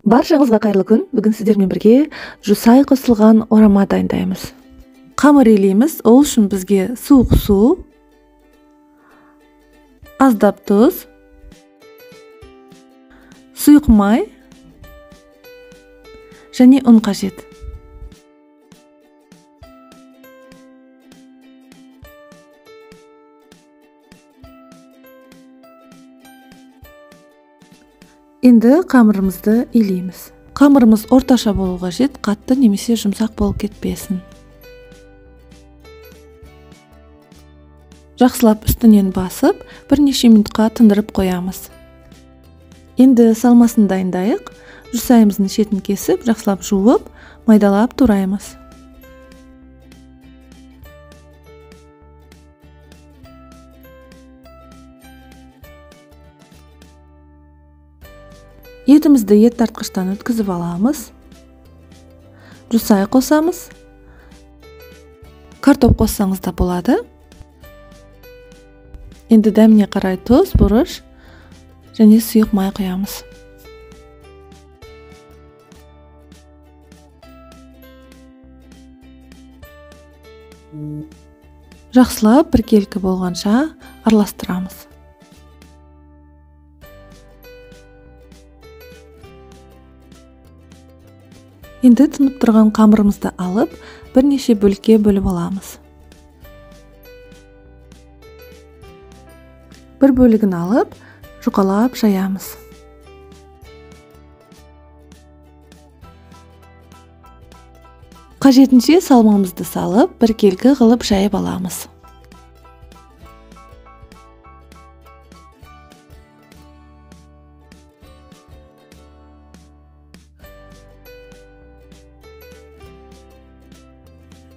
Баршаңызға қайырлы күн. Бүгін сіздермен бірге жусай қосылған орама дайындаймыз. Қамыр илейміз. Ол үшін бізге суық су, аздап тұз, сұйық май және ұн қажет. Енді қамырымызды илейміз. Қамырымыз орташа болу қажет, қатты немесе жұмсақ болып кетпесін. Жақсылап үстінен басып, бірнеше минутқа тындырып қоямыз. Енді салмасын дайындайық. Жусайымыздың шетін кесіп, жақсылап жуып, майдалап тураймыз. Етімізді ет тартқыштан өткізіп аламыз. Жусай қосамыз. Картоп қоссаңыз да болады. Енді дәміне қарай тұз, бұрыш және сұйық май құямыз. Жақсылап біркелкі болғанша араластырамыз. Енді тынып тұрған қамырымызды алып, бірнеше бөлікке бөліп аламыз. Бір бөлігін алып, жұқалап жаямыз. Қажетінше салмамызды салып, біркелкі қылып жайып аламыз.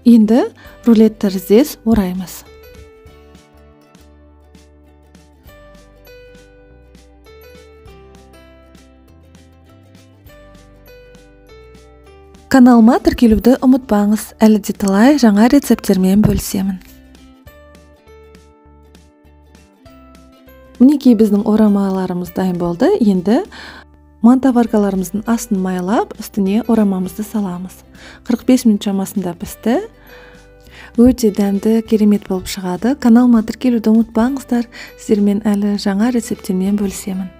Енді рулет тәріздес ораймыз. Каналыма тіркелуді ұмытпаңыз, әлі де талай жаңа рецепттермен бөлісемін. Мінекей біздің орамаларымыз дайын болды. Енді мантоваркаларымыздың астын майлап, үстіне орамамызды саламыз. 45 минут шамасында пісті. Өте дәмді, керемет болып шығады. Каналыма тіркелуді ұмытпаңыздар. Сіздермен әлі жаңа рецепттермен бөлісемін.